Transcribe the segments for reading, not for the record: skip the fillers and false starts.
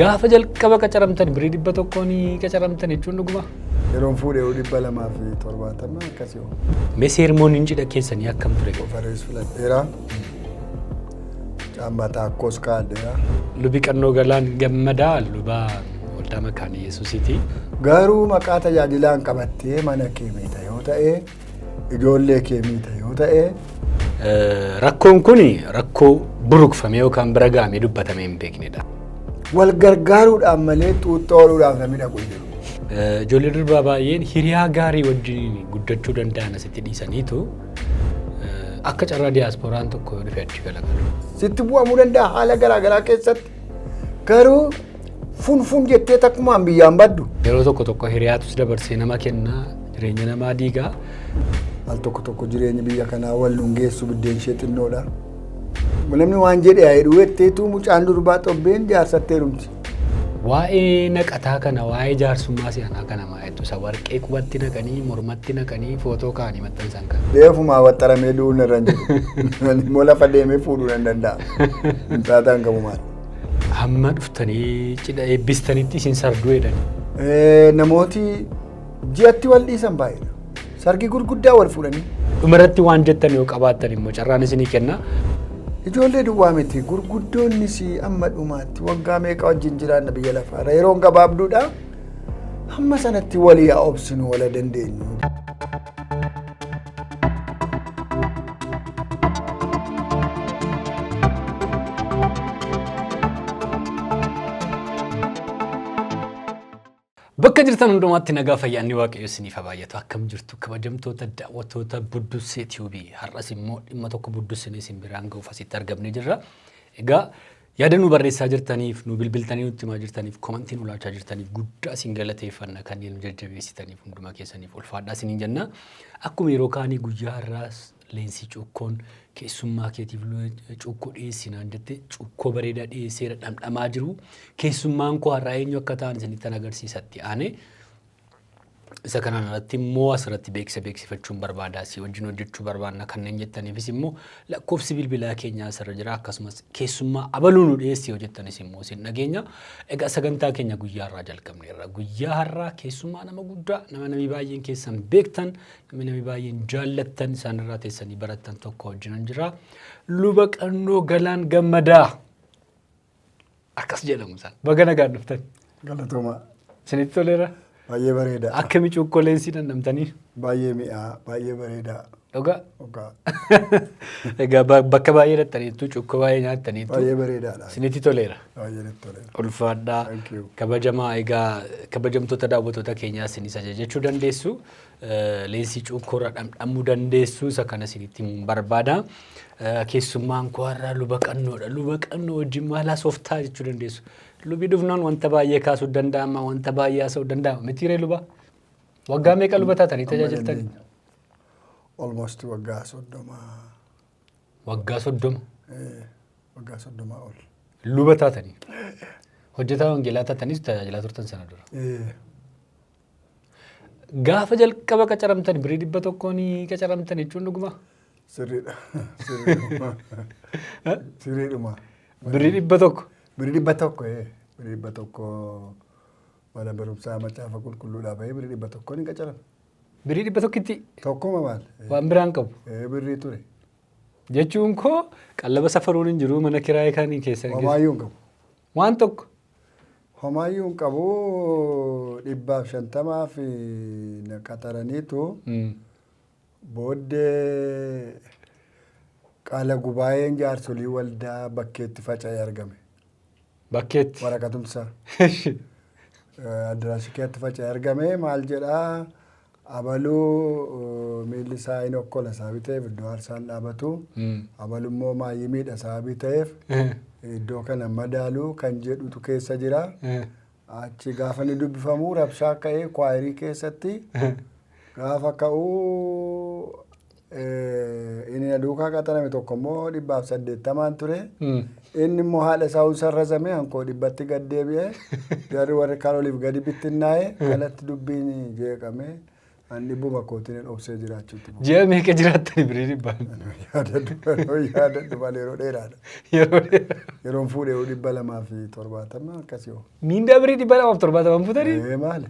Gaafa jalqaba qacaramtan birrii 100n qacaramtan jechuun dhuguma? Yeroon fuudhee 270 akkasii hoo. Mee seermooniin cidha keessanii akkam ture? Gofarees filadheera. Caammaa taakkoos kaa'adheera. Lubi Qannoo Galaan Gammadaa luba Waldaa Makaana Yesuusiiti. Garuu maqaa tajaajilaan qabattee mana kee miita yoo ta'e, ijoollee kee miita yoo ta'e. Rakkoon kun rakkoo burukfamee yookaan bira ga'amee dubbatamee hin beeknedha. Wal gargaaruudhaan malee xuuxxoo ooluudhaaf namni dhaqu hin jiru. Ijoollee durbaa baay'een hiriyaa gaarii wajjin guddachuu danda'an asitti dhiisaniitu akka carraa diyaaspooraan tokko yoo dhufe achi galagalu. Sitti bu'amuu danda'a haala garaa garaa keessatti. Garuu funfun jettee takkumaan biyyaan baddu. Yeroo tokko tokko hiriyaatus dabarsee nama kenna, jireenya namaa diiga. Al tokko tokko jireenyi biyya kanaa wal nun geessu, biddeen ishee xinnoodha. Namni waan jedhe haa jedhu jetteetu mucaan durbaa xobbeen jaarsatti heerumti. Waa'ee naqataa kana, waa'ee jaarsummaa si'anaa kana maa jettu? Isa warqee qubatti naqanii, mormatti naqanii, footoo kaa'anii maxxansan kana. Deefumaa waxxaramee du'uun irra hin jiru. Ani immoo lafa deemee fuudhuu nan danda'a. Hin taataan qabu maal. Hamma dhuftanii cidha eebbistanitti isin sarduu jedhan. Namooti ji'atti wal dhiisan baay'eedha. Sargii gurguddaa wal fuudhanii. Dhumarratti waan jettan yoo qabaattan immoo carraan isinii kenna. Ijoollee duwwaa miti, gurguddoonnis amma dhumaatti waggaa meeqa wajjin jiraanna biyya lafaarra, yeroon gabaabduudha. Hamma sanatti walii haa obsinu, wala dandeenyu. Bakka jirtan hundumaatti nagaa fayyaanni Waaqayyo isiniif haa baay'atu. Akkam jirtu kabajamtoota daawwattoota Buddussee Tiyuubii? Har'as immoo dhimma tokko buddussinee isin biraan ga'uuf asitti argamnee jirra. Egaa yaada nu barreessaa jirtaniif, nu bilbiltanii nutti himaa jirtaniif, komantii nu laachaa jirtaniif guddaa isin galateeffanna. Kanneen nu jajjabeessitaniif hunduma keessaniif ulfaadhaa isiniin jenna. Akkuma yeroo kaanii guyyaa har'aas Leensii Cuukkoon keessummaa keetiif cuukkoo dhiyeessi naan jette, cuukkoo bareedaa dhiyeesseera, dhamdhamaa jiru. Keessummaan koo har'aa eenyu akka ta'an isinittan agarsiisatti aane. Isa kanaan alatti immoo asirratti beeksisa beeksifachuun barbaada, si wajjin hojjechuu barbaanna kanneen jettaniifis immoo lakkoofsi bilbilaa keenyaa asirra jira. Akkasumas keessummaa abaluu nu dhiyeessi yoo jettanis immoo isin dhageenya. Egaa sagantaa keenya guyyaa har'aa jalqabneerra. Guyyaa har'aa keessummaa nama guddaa, nama namni baay'een keessan beektan, namni baay'een jaallattan, isaanirraa teessanii barattan tokko wajjinan jira. Luba Qannoo Galaan Gammadaa. Akkas jedhamu isaan. Baga nagaan dhuftan. Galatooma. Isinitti toleera? Baay'ee bareeda. Akkami cuukkoo leensii dhandhamtanii? Baay'ee mi'aa, baay'ee bareeda. Dhugaa? Dhugaa. Egaa bakka baay'ee dhattaniittu, cuukkoo baay'ee nyaattaniittu. Baay'ee bareedaadha. Isinitti toleera. Baay'ee natti toleera. Ulfaadhaa. Thank you. Kabajamaa, egaa kabajamtoota daawwattoota keenyaa isinis ajajachuu dandeessu. Leensii cuukkoorra dhamdhamuu dandeessu, isa kana isinitti himuun barbaada. Keessummaan koo har'aa Luba Qannoodha. Luba Qannoo wajjin maal haasoftaa jechuu dandeessu. Lubi dhufnaan wanta baay'ee kaasuu danda'ama, wanta baay'ee haasa'uu danda'ama. Mitiiree luba? Waggaa meeqa luba taatanii tajaajiltan? Almost waggaa 30. Waggaa 30. Waggaa 30 ol. Luba taatanii. Hojjetaa wangeelaa taataniis tajaajilaa turtan sana dura. Gaafa jalqaba qacaramtan birrii 100n qacaramtan jechuun dhuguma? Sirriidha. Sirriidhuma. Sirriidhuma. Birrii 100. Birrii 100. Birrii 100 mana barumsaa macaafa qulqulluudhaa bahee birrii 100n hin qacarame. Birrii 100tti? Tokkuma maal? Waan biraan qabu. Birrii ture. Jechuun koo qallaba safaruun hin jiru, mana kiraayii kan keessan keessa. Homaayyuu hin qabu. Waan tokko. Homaayyuu hin qabu, 150f na qaxaraniitu booddee qaala gubaa'een jaarsolii waldaa bakkeetti faca'ee argame. Bakkeetti. Waraqatumsa. Addaraashii keessatti faca'ee argame. Maal jedhaa? Abaluu miilli isaa hin okkola sababii ta'eef iddoo aarsaan dhaabatu. Abalu immoo maayyii miidha sababii ta'eef iddoo kana madaalu kan jedhutu keessa jira. Achi gaafa inni dubbifamu rabshaa ka'ee kwaayirii keessatti gaafa ka'u, inni na duukaa qaxarame tokko immoo 180n ture. Inni immoo haadha isaa sarrazame, hankoo 100tti gad deebi'e. Jarri warri kaan oliif gadi bittinnaa'e, kanatti dubbiin jeeqame. An dhibbuma kootiin obsee jiraachuutti. Ji'a meeqa jiraattani birrii dhibbaan? Yaadadhu yaadadhu malee yeroo dheeraadha. Yeroo dheeraa. Yeroon fuudhee 270 akkasii hoo. Miindaa birrii 270 fuutanii? Ee maali?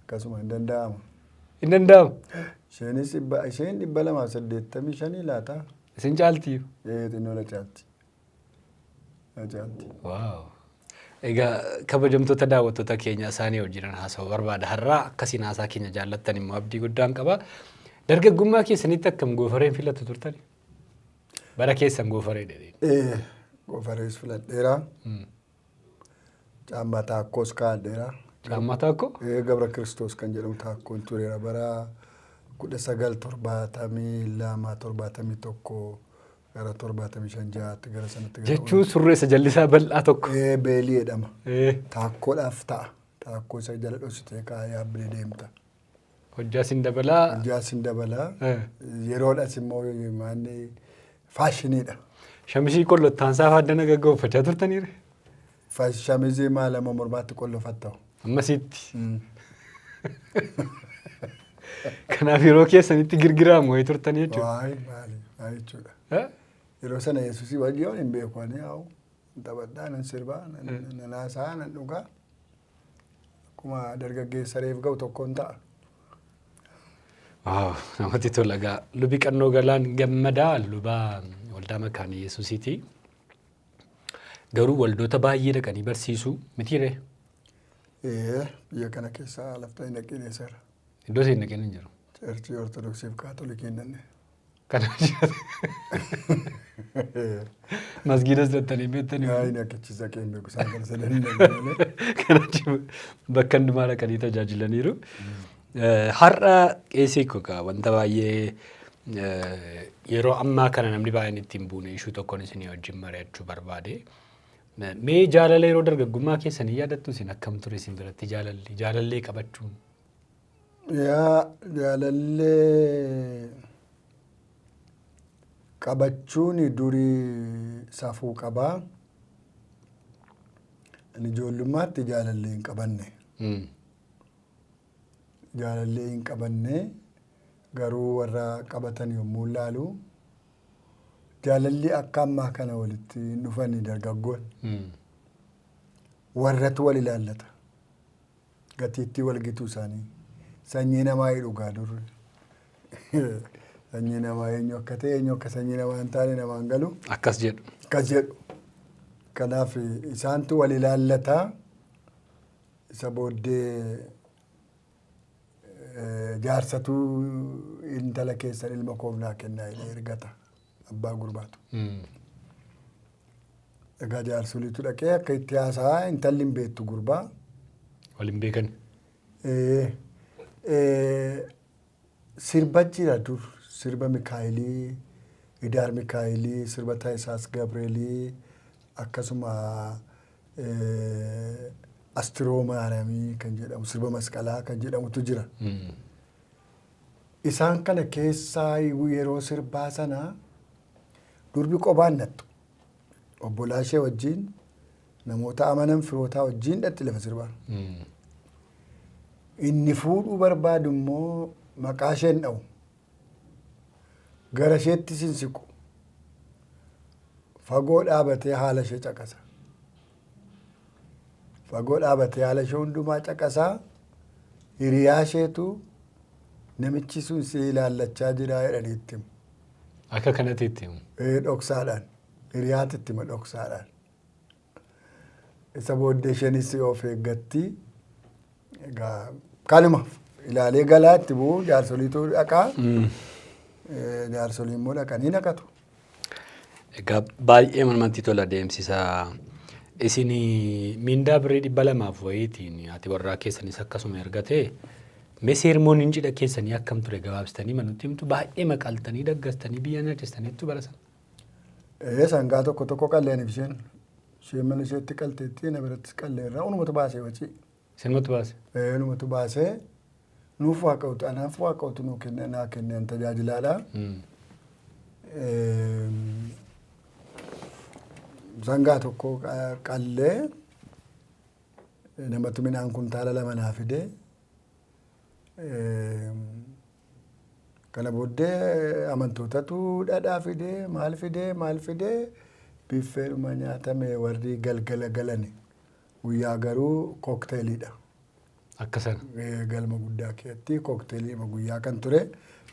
Akkasuma hin danda'amu. Hin danda'amu. Isheenis dhibba isheen 285 laata? Isin caaltii. Ee xinnoo na caalti. Na caalti. Wow. Egaa kabajamtoota daawwattoota keenya isaanii wajjinan haasa'uu barbaada. Har'aa akkasiin haasaa keenya jaallattan immoo abdii guddaan qaba. Dargaggummaa keessanitti akkam goofareen filattu turtani? Bara keessan goofaree dhedheen. Ee goofarees filadheera. Caammaa taakkoos kaa'adheera. Caammaa taakkoo? Ee Gabra Kiristoos kan jedhamu taakkoon tureera bara 1972 71 gara 75 jahaatti gara sanatti gara Jechuun surree isa jallisaa bal'aa tokko. Ee beelii jedhama. Ee Taakkoodhaaf ta'a. Taakkoo isa jala dhoksitee kaa'ee yaabbilee deemta. Hojjaa sin dabalaa. Hojjaa sin dabalaa. Ee. Yeroodhas immoo maanni faashiniidha. Shamishii qollottaansaa faaddana gaggoonfachaa turtaniire. Shamizii maal amma mormaatti qollofatta. Ammasitti. Kanaaf yeroo keessanitti girgiraamu wayii turtanii jechuudha. Waayee maali maali jechuudha. Eh? Yeroo sana Yesuusii wajjin hin beeku ani yaa'u taphadhaa nan sirbaa nan haasaa nan dhugaa akkuma dargaggeessa reef ga'u tokkoon ta'a. Waaw namatti tola gaa. Lubi Qannoo Galaan Gammadaa luba waldaa Makaana Yesuusiiti. Garuu waldoota baay'ee dhaqanii barsiisuu mitiiree? Ee biyya kana keessaa lafta hin dhaqin eessarra. Iddoo isin dhaqin hin jiru. Cheerchii Ortodoksii fi Kaatolikii hin dhaqne. Kana masgiidas dhattanii beektanii. Yaa hin akkichisa qeen beeku isaan kana sadan hin dhaqne malee. Kana bakka hundumaa dhaqanii tajaajilaniiru. Har'a qeesii koo gaa wanta baay'ee yeroo ammaa kana namni baay'een ittiin buune ishuu tokkoon isinii wajjin mari'achuu barbaade. Mee jaalala yeroo dargaggummaa keessanii yaadattu isin akkam ture isin biratti jaalalli jaalallee qabachuun? Yaa jaalallee qabachuun durii safuu qabaa. Ani ijoollummaatti jaalallee hin qabanne. Jaalallee hin qabanne garuu warra qabatan yommuu ilaalu jaalalli akka ammaa kana walitti hin dhufani dargaggoon. Warratu wal ilaallata. Gatiittii wal gituu isaanii. Sanyii namaa hidhu gaa durri. Sanyii namaa eenyu akka ta'e eenyu akka sanyii namaa hin taane namaan galu. Akkas jedhu. Akkas jedhu. Kanaaf isaantu wal ilaallata. Isa booddee jaarsatu intala keessan ilma koof naa kennaa jedhee ergata abbaa gurbaatu. Egaa jaarsoliitu dhaqee akka itti haasa'aa intalli hin beektu gurbaa. Wal hin beekan. Sirba jira dur sirba Mikaayilii, Idaar Mikaayilii, sirba Taayisaas Gabreelii akkasuma Astiroo Maaramii kan jedhamu sirba masqalaa kan jedhamutu jira. Isaan kana keessaa yeroo sirbaa sana durbi qobaan nattu. Obbolaa ishee wajjin namoota amanan firootaa wajjin dhatti lafa sirbaa. Inni fuudhuu barbaadu immoo maqaa ishee hin dha'u. Gara isheetti sin siqu. Fagoo dhaabatee haala ishee caqasa. Fagoo dhaabatee haala ishee hundumaa caqasaa. Hiriyaa isheetu namichi sun si ilaallachaa jira jedhanii itti himu. Akka kanatti itti himu. Ee dhoksaadhaan. Hiriyaatu itti hima dhoksaadhaan. Isa booddee isheenis of eeggatti. Egaa kanuma ilaalee galaa itti bu'u jaarsoliitu dhaqaa. Jaarsoliin immoo dhaqanii naqatu. Egaa baay'ee namatti tola deemsisa. Isin mindaa birrii 200 wayiitiin ati warraa keessanis akkasuma erga ta'e mee seermooniin cidha keessanii akkam ture gabaabsitanii manutti himtu baay'ee maqaltanii daggastanii biyya nyaachistaniittu bara sana. Ee sangaa tokko tokko qalleeniif isheen. Isheen mana isheetti qalteetti na birattis qalleerra unumatu baasee wacii. Isinumatu baase. Ee unumatu baasee nuuf waaqa'utu anaaf waaqa'utu nuu kenne naa kenne an tajaajilaadha. Sangaa tokko qallee namatu midhaan kuntaala 2 naa fide. Kana booddee amantootatu dhadhaa fidee, maal fidee, maal fidee, biffeedhuma nyaatame warri galgala galani. Guyyaa garuu cocktailiidha. Akka sana. Galma guddaa keessatti cocktailiidhuma guyyaa kan ture,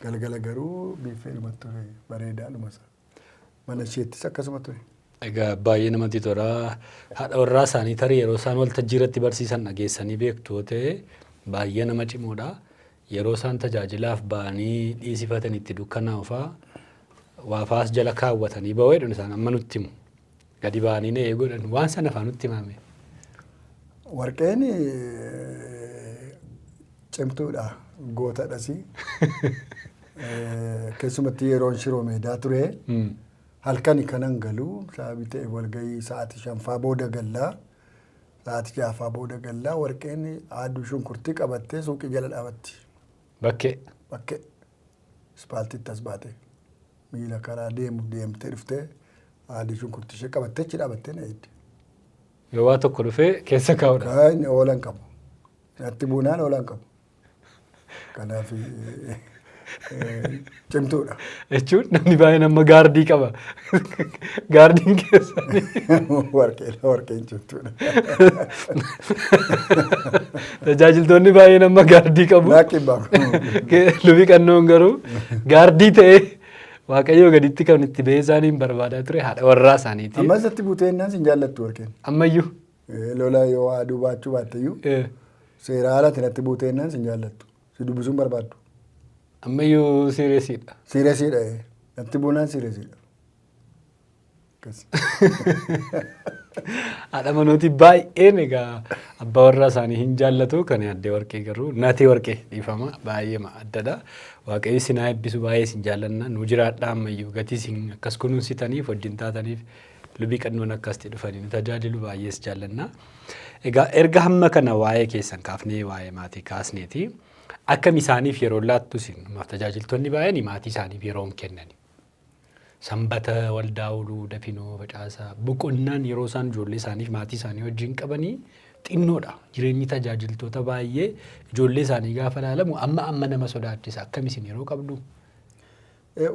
galgala garuu biffeedhuma ture, bareedaadhuma isaa. Mana isheettis akkasuma ture. Egaa baay'ee namatti tola. Haadha warraa isaanii tarii yeroo isaan waltajjii irratti barsiisan dhageessanii beektu yoo ta'e, baay'ee nama cimoodha. Yeroo isaan tajaajilaaf ba'anii dhiisifatan itti dukkanaa'u fa'aa waa fa'aas jala kaawwatanii ba'u jedhan isaan amma nutti himu. Gadi ba'anii na eeguu jedhan, waan sana fa'aa nutti himame. Warqeen cimtuudha, gootadhas. Keessumatti yeroon Shiroo Meedaa ture. Halkani kanan galu sababii ta'e walgahii sa'aatii 5 booda gallaa. Sa'aatii 6 booda gallaa, Warqeen haaduu shunkurtii qabattee suuqii jala dhaabatti. Bakkee. Bakkee. Ispaaltiitti as baate. Miila karaa deemu deemtee dhuftee haaduu shunkurtii ishee qabattee achi dhaabattee na eegdi. Yoo waa tokko dhufee keessa kaa'uudha. Kaan oolan qabu. Natti buunaan oolan qabu. Kanaaf cimtuudha. Jechuun namni baay'een amma gaardii qaba. Gaardiin keessa. Warqeen, warqeen cimtuudha. Tajaajiltoonni baay'een amma gaardii qabu. Laakki baku. Lubi Qannoon garuu gaardii ta'ee Waaqayyoo gaditti kan itti ba'ee isaaniin barbaadaa ture haadha warraa isaaniiti. Ammas natti buutee innaan sin jaallattu warqeen. Ammayyuu. Lola yoo aduu baachuu baatteyyuu seera alatti natti buutee innaan sin jaallattu. Si dubbisuun barbaaddu. Ammayyuu seriousiidha. Seriousiidha. Natti buunaan seriousiidha. Akkas. Haadha manootii baay'een egaa abbaa warraa isaanii hin jaallatu, kan addee Warqee garuu, natee Warqee, dhiifama, baay'ee addadha. Waaqayyo isin haa eebbisu, baay'ee isin jaallanna, nu jiraadhaa. Ammayyuu gatii isin akkas kunuunsitaniif wajjin taataniif, Lubii Qannoon akkasitti dhufanii nu tajaajilu, baay'ees jaallanna. Egaa erga hamma kana waa'ee keessan kaafnee, waa'ee maatii kaasneeti, akkam isaaniif yeroo laattu isin? Tajaajiltoonni baay'een maatii isaaniif yeroo hin kennani. Sanbata waldaa ooluu, dafinoo facaasaa, boqonnaan yeroo isaan ijoollee isaaniif maatii isaanii wajjin qabanii xinnoodha. Jireenyi tajaajiltoota baay'ee ijoollee isaanii gaafa ilaalamu amma amma nama sodaachisa. Akkam isin yeroo qabdu?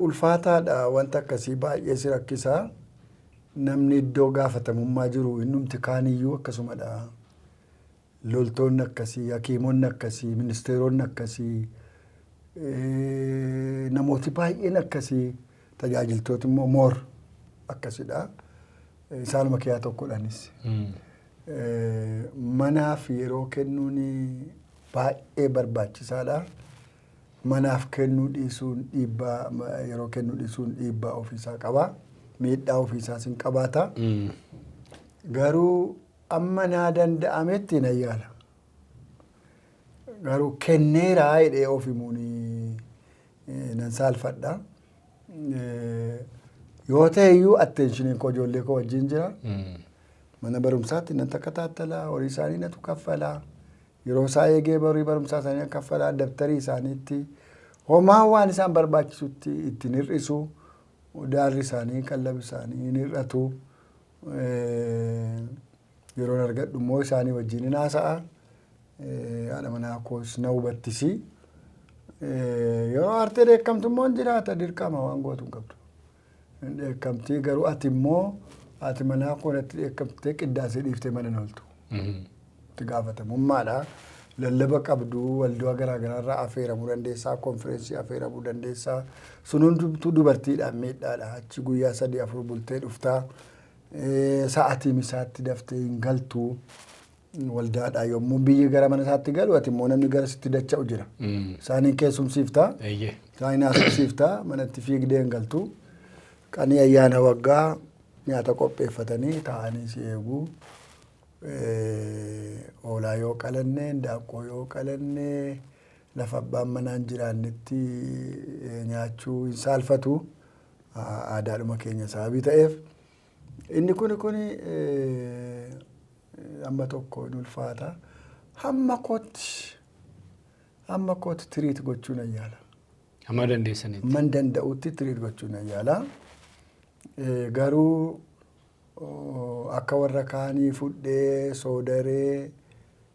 Ulfaataadha, wanta akkasii baay'ee si rakkisaa. Namni iddoo gaafatamummaa jiru innumti kaaniyyuu akkasumadha. Loltoonni akkasii, hakiimonni akkasii, ministeeronni akkasii, namooti baay'een akkasii, tajaajiltooti immoo more akkasidha. Isaanuma keessaa tokkodhanis. Manaaf yeroo kennuun baay'ee barbaachisaadha. Manaaf kennuu dhiisuun dhiibbaa, yeroo kennuu dhiisuun dhiibbaa ofiisaa qaba. Miidhaa ofiisaas hin qabaata. Garuu amma naa danda'ametti nan yaala. Garuu kenneeraa jedhee of himuun nan saalfadha. Yoo ta'e iyyuu attentioniin koo ijoollee koo wajjin jira. Mana barumsaatti nan takataattala, horii isaanii natu kaffala. Yeroo isaa eegee horii barumsaa isaanii nan kaffala, dabtarii isaaniitti. Homaa waan isaan barbaachisutti ittiin hir'isu. Daarri isaanii, qallabi isaanii hin hir'atu. Yeroon argadhu immoo isaanii wajjin hin haasa'a. Haadha manaa koos na hubattisi. Yeroo aartee dheekkamtu immoo hin jiraata, dirqama, waan gootu hin qabdu. Hin dheekkamtii, garuu ati immoo haati manaa koo natti dheekkamtee qiddaasee dhiiftee mana hin ooltu. Itti gaafatamummaadha. Lallaba qabdu, waldaa garaa garaarraa affeeramuu dandeessaa, konfireensii affeeramuu dandeessaa. Sun hundumtuu dubartiidhaan miidhaadha. Achi guyyaa 3 4 bultee dhuftaa. Sa'aatii misaatti daftee hin galtu. Waldaadhaa yommuu biyyi gara mana isaatti galu, ati immoo namni gara sitti dacha'u jira. Isaaniin keessumsiiftaa. Isaaniin haasofsiiftaa, manatti fiigdee hin galtu. Qanii ayyaana waggaa nyaata qopheeffatanii taa'anii si eegu. Hoolaa yoo qalanne, indaaqqoo yoo qalanne, lafa abbaan manaa hin jiraannetti nyaachuu hin saalfatu. Aadaadhuma keenya sababii ta'eef. Inni kuni amma tokko hin ulfaata. Hamma kootti treat gochuu nan yaala. Hamma dandeessanitti. Hamman danda'utti treat gochuu nan yaala. Garuu akka warra kaanii fudhee soodaree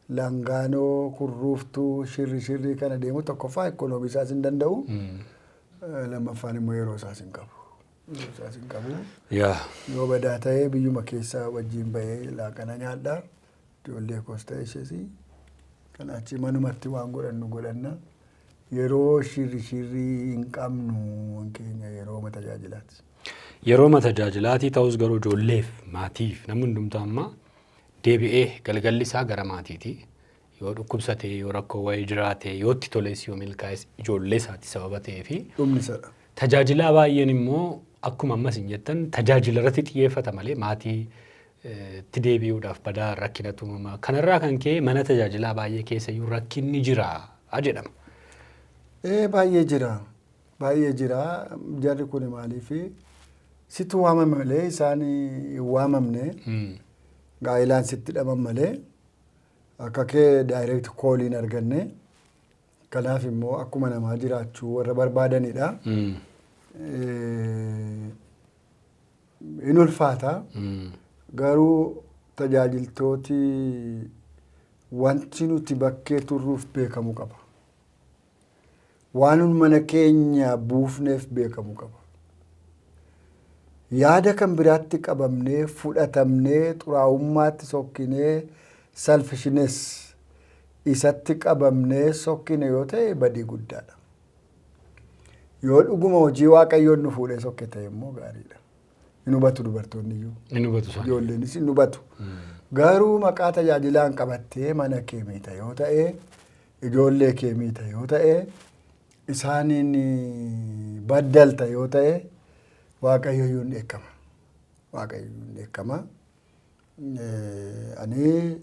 langaanoo kurruuftuu shirri shirrii kana deemu, tokkoffaa ikoonoomii isaas hin danda'u. Lammaffaan immoo yeroo isaas hin qabu. Yeroo isaas hin qabu. Yaa. Yoo badaa ta'ee biyyuma keessa wajjin bahee laaqana nyaadha. Ijoollee koos ta'e ishees. Kan achi manumatti waan godhannu godhanna. Yeroo shirri shirrii hin qabnu keenya yeroo tajaajilaati. Yeroo tajaajilaatii ta'us garuu ijoolleef, maatiif, namni hundumtuu amma deebi'ee galgalli isaa gara maatiiti. Yoo dhukkubsate, yoo rakkoo wayii jiraate, yoo itti toles, yoo milkaa'es ijoollee isaati sababa ta'eefi. Dhumni isadha. Tajaajilaa baay'een immoo akkuma ammas hin jettan tajaajila irratti xiyyeeffata malee maatii itti deebi'uudhaaf badaa rakkinatu uumama. Kanarraa kan ka'e mana tajaajilaa baay'ee keessa iyyuu rakkinni jira jedhama. Ee, baay'ee jira. Baay'ee jira. Jarri kun maaliif sitti waamame malee isaan hin waamamne, gaa'ilaan sitti dhaban malee akka kee direct call iin arganne. Kanaaf immoo akkuma namaa jiraachuu warra barbaadanidha. In ulfaata. Garuu tajaajiltooti wanti nuti bakkee turruuf beekamuu qaba. Waan mana keenya buufneef beekamuu qaba. Yaada kan biraatti qabamnee fudhatamnee xuraa'ummaatti sokkinee, selfishness isatti qabamnee sokkine yoo ta'e badii guddaadha. Yoo dhuguma hojii Waaqayyoon nu fuudhee sokke ta'e immoo gaariidha. Hin hubatu dubartoonni iyyuu. Hin hubatu isaan. Ijoolleenis hin hubatu. Garuu maqaa tajaajilaan qabattee mana kee miita yoo ta'e, ijoollee kee miita yoo ta'e, isaaniin baddalta yoo ta'e, Waaqayyo iyyuu hin dheekkama. Waaqayyo iyyuu hin dheekkama. Ani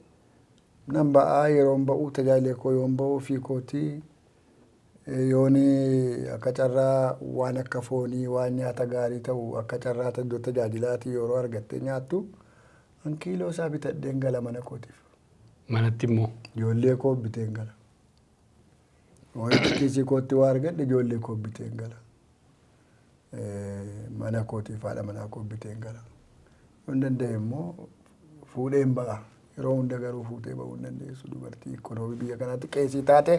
nan ba'aa, yeroon ba'uu tajaajilee koo yoon ba'u ofii kootii yooni akka carraa waan akka foonii, waan nyaata gaarii ta'u akka carraa iddoo tajaajilaatii yeroo argattee nyaattu, an kiiloo isaa bitadheen gala mana kootiif. Manatti immoo. Ijoollee koo biteen gala. Wanti kiisii kootti waa argadhe ijoollee koo biteen gala. Mana kootiif haadha manaa koo biteen gala. Yoo hin danda'e immoo fuudheen ba'a. Yeroo hunda garuu fuutee ba'uu hin dandeessu dubartii ikkonoomii biyya kanaatti qeesii taate.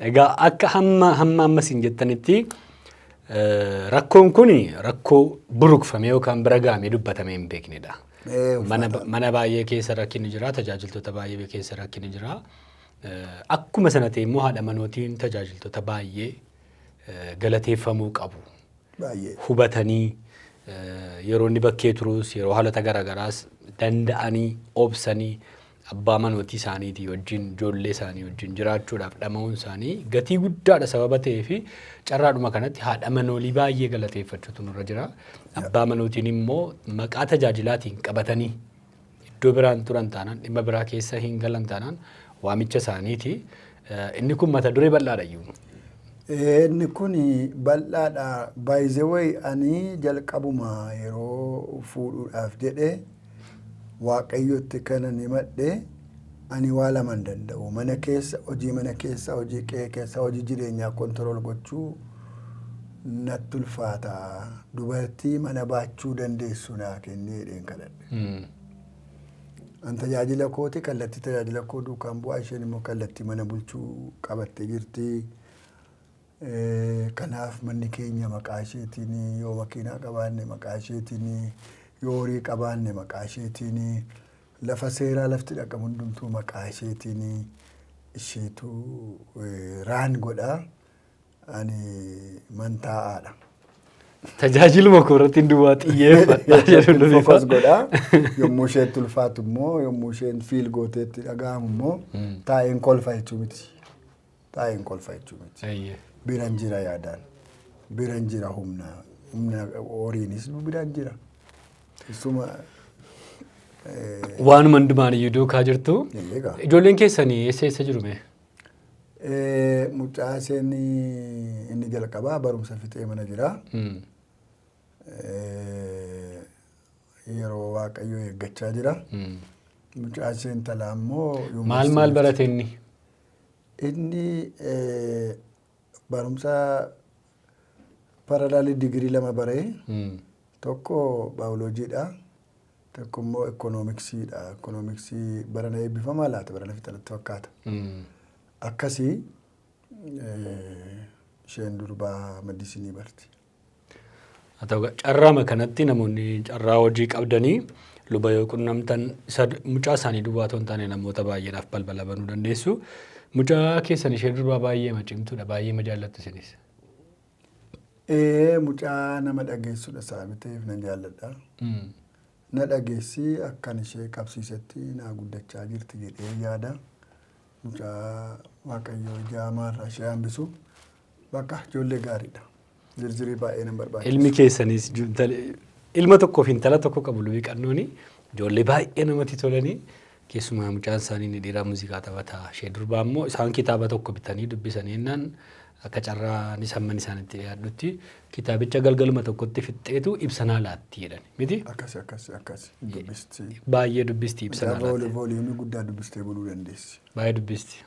Egaa akka hamma hamma ammas hin jettanitti rakkoon kun rakkoo burukfamee yookaan bira gahamee dubbatamee hin beeknedha. Mana baay'ee keessa rakkinni jira, tajaajiltoota baay'ee keessa rakkinni jira. Akkuma sana ta'e immoo haadha manootiin tajaajiltoota baay'ee galateeffamuu qabu. Baay'ee. Hubatanii yeroo inni bakkee turus, yeroo haalota garaagaraas danda'anii obsanii abbaa manootii isaaniitii wajjin, ijoollee isaanii wajjin jiraachuudhaaf dhama'uun isaanii gatii guddaadha sababa ta'ee fi carraadhuma kanatti haadha manoolii baay'ee galateeffachuutu nurra jira. Abbaa manootiin immoo maqaa tajaajilaatiin qabatanii iddoo biraan turan taanaan, dhimma biraa keessa hin galan taanaan waamicha isaaniiti. Inni kun mata duree bal'aadha iyyuu. Inni kun bal'aadha. By the way, ani jalqabuma yeroo fuudhuudhaaf jedhee Waaqayyotti kanan himadhe, ani waa lama hin danda'u. Mana keessa hojii, mana keessa hojii, qe'ee keessa hojii jireenyaa control gochuu natti ulfaata. Dubartii mana baachuu dandeessu naa kennee jedheen kadhadhe. An tajaajila kooti, kallattii tajaajila koo duukaan bu'aa, isheen immoo kallattii mana bulchuu qabattee jirti. Kanaaf manni keenya maqaa isheetiin, yoo makiinaa qabaanne maqaa isheetiin, yoo horii qabaanne maqaa isheetiin, lafa seeraa lafti dhaqamu hundumtuu maqaa isheetiin, isheetu run godhaa, ani mantaa'aadha. Tajaajiluma koo irratti duwwaa xiyyeeffadha jedhu. Focus godhaa. Yommuu isheetti ulfaatu immoo, yommuu isheen feel gooteetti dhaga'amu immoo taa'een kolfa jechuu miti. Taa'een kolfa jechuu miti. Biran jira yaadaan. Biran jira humna. Humna horiinis biran jira. Isuma. Waanuma hundumaan iyyuu duukaa jirtu. Egaa. Ijoolleen keessanii eessa eessa jiru mee? Mucaa isheen inni jalqabaa barumsa fixee mana jira. Yeroo Waaqayyoo eeggachaa jira. Mucaa isheen talaa immoo Maal maal barate inni? Inni barumsa parallel digirii lama baree, tokko baayoloojiidha. Tokko immoo ikoonomiksiidha. Ikoonomiksii barana eebbifamaa laata, barana fixanatti fakkaata. Akkasii. Isheen durbaa medicine barti. Haa ta'u, carraama kanatti namoonni carraa hojii qabdanii luba yoo qunnamtan, isa mucaa isaanii duwwaa otoo hin taane namoota baay'eedhaaf balbala banuu dandeessu. Mucaa keessan ishee durbaa baay'ee cimtuudha, baay'ee jaallattu isinis. Ee, mucaa nama dhageessudha sababii ta'eef nan jaalladha. Na dhageessi, akkan ishee qabsiisetti naa guddachaa jirti jedhee yaada. Mucaa Waaqayyoo ija hamaarraa ishee hambisu, bakka ijoollee gaariidha. Zirzirii baay'ee nan barbaachisu. Ilmi keessanis ilma tokkoo fi intala tokko qabu lubii Qannooni. Ijoollee baay'ee namatti tolanii, keessumaa mucaan isaanii inni dhiiraa muuziqaa taphata. Ishee durbaa immoo isaan kitaaba tokko bitanii dubbisanii jennaan, akka carraanis hamman isaanitti dhiyaadhutti kitaabicha galgaluma tokkotti fixxeetu ibsanaa laatti jedhan miti. Akkasi, akkasi, akkasi dubbisti. Baay'ee dubbisti, ibsanaa laatti. Volume guddaa dubbistee buluu dandeessi. Baay'ee dubbisti.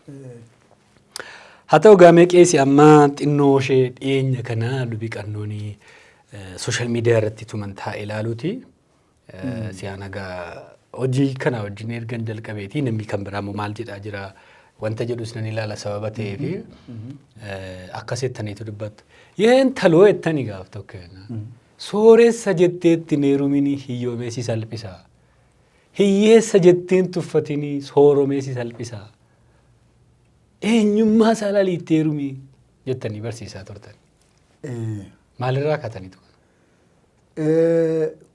Haa ta'u gaamee, qeesi, amma xinnoo ishee dhiyeenya kana lubii Qannoonii social media irratti tuman taa'ee ilaaluuti. Si'aan egaa hojii kana wajjin ergan jalqabeeti namni kan biraa immoo maal jedhaa jira wanta jedhus nan ilaala sababa ta'eefi akkas jettaniitu dubbattu. Yeen taloo jettanii gaaf tokko sooressa jetteetti hin heerumini, hiyyoomee si salphisa. Hiyyeessa jetteen tuffatini, sooromee si salphisa. Eenyummaa isaa ilaalii itti heerumii jettanii barsiisaa turtan. Maalirraa kaataniitu?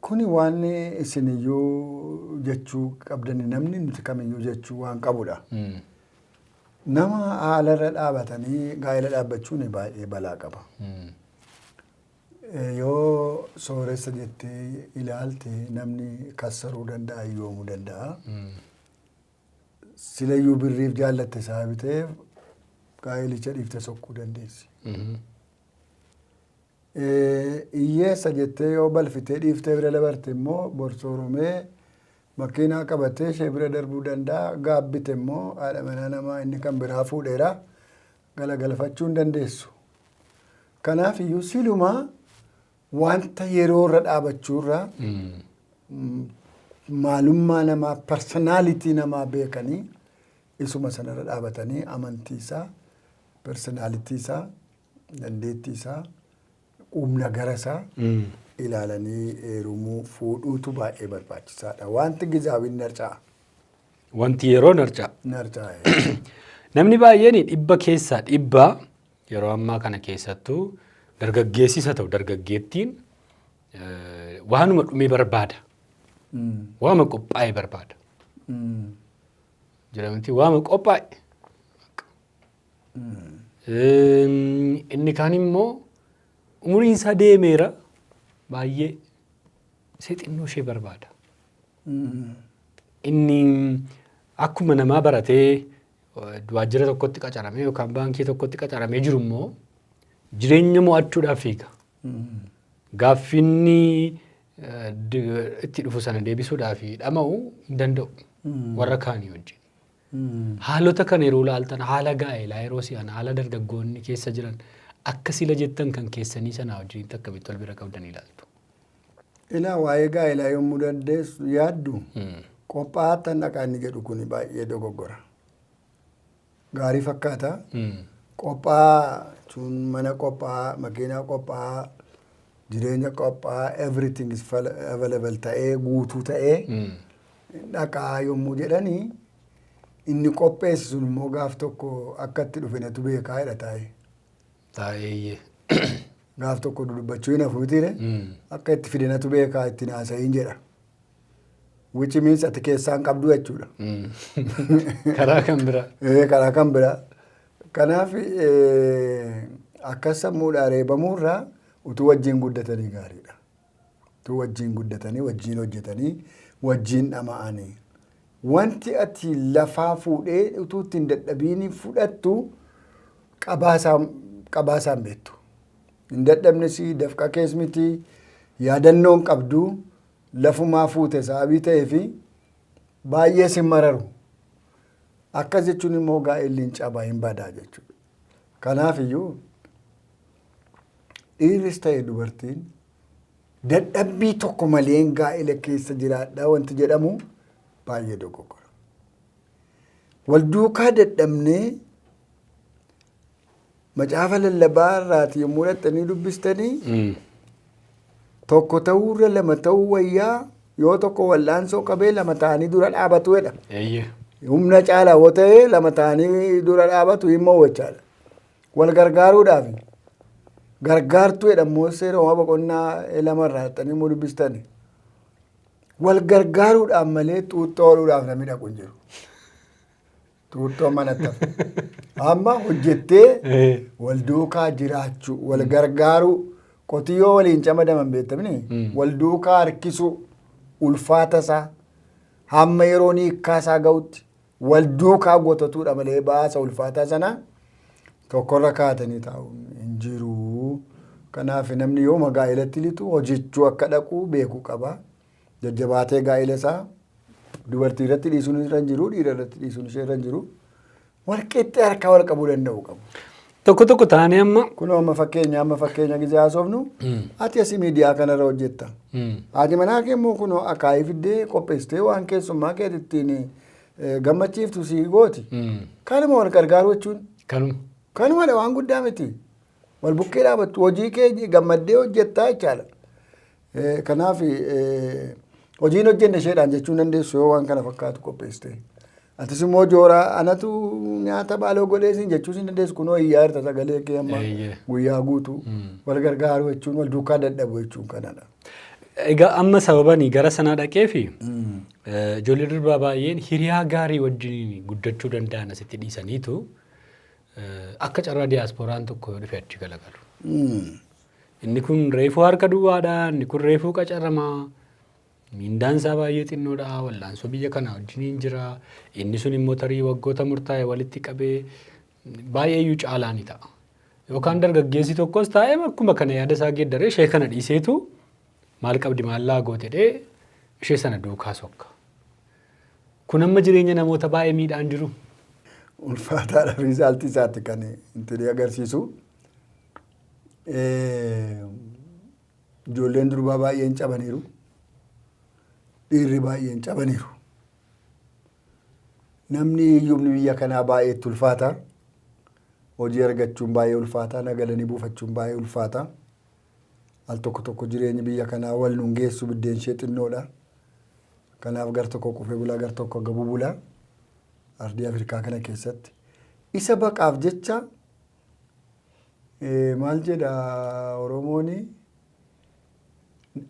Kuni waan isiniyyuu jechuu qabdani, namni nuti kamiyyuu jechuu waan qabudha. Nama haalarra dhaabatanii gaa'ela dhaabbachuun baay'ee balaa qaba. Yoo sooressa jettee ilaalte, namni kassaruu danda'a, hiyyoomuu danda'a. Silayyuu birriif jaallatte sababii ta'eef gaa'elicha dhiiftee sokkuu dandeessi. Hiyyeessa jettee yoo balfitee dhiiftee bira dabarte immoo, borsooromee makiinaa qabatee ishee bira darbuu danda'a. Gaabbite immoo haadha manaa namaa inni kan biraa fuudheera, galagalfachuu hin dandeessu. Kanaaf iyyuu silumaa wanta yeroo irra dhaabachuurra maalummaa namaa, personality namaa beekanii, isuma sanarra dhaabatanii, amantii isaa, personality isaa, dandeettii isaa, humna gara isaa ilaalanii heerumuu, fuudhuutu baay'ee barbaachisaadha. Wanti gizaawiin narca'a. Wanti yeroo narca'a. Narca'a. Namni baay'een 100% yeroo ammaa kana keessattuu dargaggeessis haa ta'u dargaggeettiin waanuma dhumee barbaada. Waanuma qophaa'e barbaada. Jedhamti waanuma qophaa'e. Inni kaan immoo umuriin isaa deemeera, baay'ee ishee xinnoo ishee barbaada. Inni akkuma namaa baratee waajjira tokkotti qacaramee yookaan baankii tokkotti qacaramee jiru immoo jireenya mo'achuudhaaf fiiga. Gaaffinni itti dhufu sana deebisuudhaaf dhama'uu hin danda'u warra kaanii wajjin. Haalota kana yeroo ilaaltan, haala gaa'elaa yeroo si'an, haala dargaggoonni keessa jiran akka sila jettan kan keessanii sanaa wajjin akkamitti wal bira qabdan ilaaltu? Ilaa, waa'ee gaa'elaa yommuu dandeessu yaaddu, qophaa'aattan dhaqaa inni jedhu kun baay'ee dogoggora. Gaarii fakkaata. Qophaa'aa jechuun mana qophaa'aa, makiinaa qophaa'aa, jireenya qophaa'aa, everything is available ta'ee, guutuu ta'ee dhaqaa yommuu jedhanii, inni qopheessu sun immoo gaaf tokko akka itti dhufe natu beekaa jedha taa'ee. Taa'eeyyee. Gaaf tokko dudubbachuu hin hafu mitiire, akka itti fide natu beekaa, ittiin haasa'iin jedha. Which means ati keessaan qabdu jechuudha. Karaa kan biraa. Karaa kan biraa. Kanaaf akkas sammuudhaa reebamuurraa utuu wajjin guddatanii gaariidha. Utuu wajjin guddatanii, wajjin hojjetanii, wajjin dhama'anii. Wanti ati lafaa fuudhee utuu ittiin dadhabiin fudhattu qabaasaan beektu. Hin dadhabnes, dafqa kees miti, yaadannoon qabdu, lafumaa fuute sababii ta'ee fi baay'ee sin mararu. Akkas jechuun immoo gaa'elli hin cabaa, hin badaa jechuudha. Kanaaf iyyuu dhiirris ta'e dubartiin dadhabbii tokko malee gaa'ela keessa jiraadhaa wanti jedhamu baay'ee dogoggora. Wal duukaa dadhabnee Macaafa lallabaa irraati yommuu dhaqxanii dubbistanii tokko ta'uurra lama ta'uu wayyaa, yoo tokko wal'aansoo qabee lama ta'anii dura dhaabatu jedha. Humna caalaa yoo ta'e lama ta'anii dura dhaabatu hin mo'achaadha. Wal gargaaruudhaaf gargaartuu jedha immoo seera uumaa boqonnaa lamarraa dhaqxanii immoo dubbistanii. Wal gargaaruudhaaf malee xuuxxoo ooluudhaaf namni dhaqu hin jiru. Xuuxxoo manatti hafe. Amma hojjettee wal duukaa jiraachuu, wal gargaaruu, qotiyyoo waliin camadaman beektamni, wal duukaa harkisuu, ulfaata isaa hamma yeroon hiikkaa isaa ga'utti wal duukaa gotatuudha malee baasa ulfaataa sana tokkorra kaatanii taa'u hin jiru. Kanaaf namni yooma gaa'elatti lixu hojjechuu akka dhaqu beekuu qaba. Jajjabaatee gaa'ela isaa dubartii irratti dhiisuun irra hin jiru, dhiira irratti dhiisuun ishee irra hin jiru. Wal qixxee harkaa wal qabuu danda'u qabu. Tokko tokko taanee amma. Kunoo amma fakkeenya gizee haasofnu, ati asii miidiyaa kanarra hojjetta. Haati manaa kee immoo kunoo akaayii fiddee qopheessitee waan keessummaa kee ittiin gammachiiftu sii gooti. Kanuma wal gargaaruu jechuun. Kanuma. Kanumadha, waan guddaa miti. Wal bukkee dhaabattu, hojii kee gammaddee hojjettaa jechaadha. Kanaaf hojiin hojjenne isheedhaan jechuu dandeessu yoo waan kana fakkaatu qopheessite. Atis immoo jooraa anatu nyaata baaloo godhee siin jechuu siin dandeessu, kunoo iyyaa jirta sagalee kee amma guyyaa guutuu. Wal gargaaruu jechuun wal duukaa dadhabu jechuun kanadha. Egaa amma sababanii gara sanaa dhaqee fi ijoollee durbaa baay'een hiriyaa gaarii wajjin guddachuu danda'an asitti dhiisaniitu akka carraa diyaasporaan tokko yoo dhufe achi galagalu. Inni kun reefuu harka duwwaadha, inni kun reefuu qacaramaa, miindaan isaa baay'ee xinnoodha, wallaansoo biyya kana wajjiniin jira, inni sun immoo tarii waggoota murtaa'e walitti qabee baay'ee iyyuu caalaa ni ta'a. Yookaan dargaggeessi tokkos taa'ee akkuma kana yaada isaa geeddaree ishee kana dhiiseetu maal qabdi, maal laa goote ishee sana duukaa sokka. Kun amma jireenya namoota baay'ee miidhaan jiru. Ulfaataadha, result isaatti kan intinii agarsiisu. Ijoolleen durbaa baay'een cabaniiru. Dhiirri baay'een cabaniiru. Namni hiyyumni biyya kanaa baay'eetti ulfaata. Hojii argachuun baay'ee ulfaata. Nagalanii buufachuun baay'ee ulfaata. Al tokko tokko jireenyi biyya kanaa wal nun geessu, biddeen ishee xinnoodha. Kanaaf gar tokko qufee bulaa, gar tokko gabuu bulaa. Ardii Afrikaa kana keessatti. Isa baqaaf jecha maal jedha Oromooni,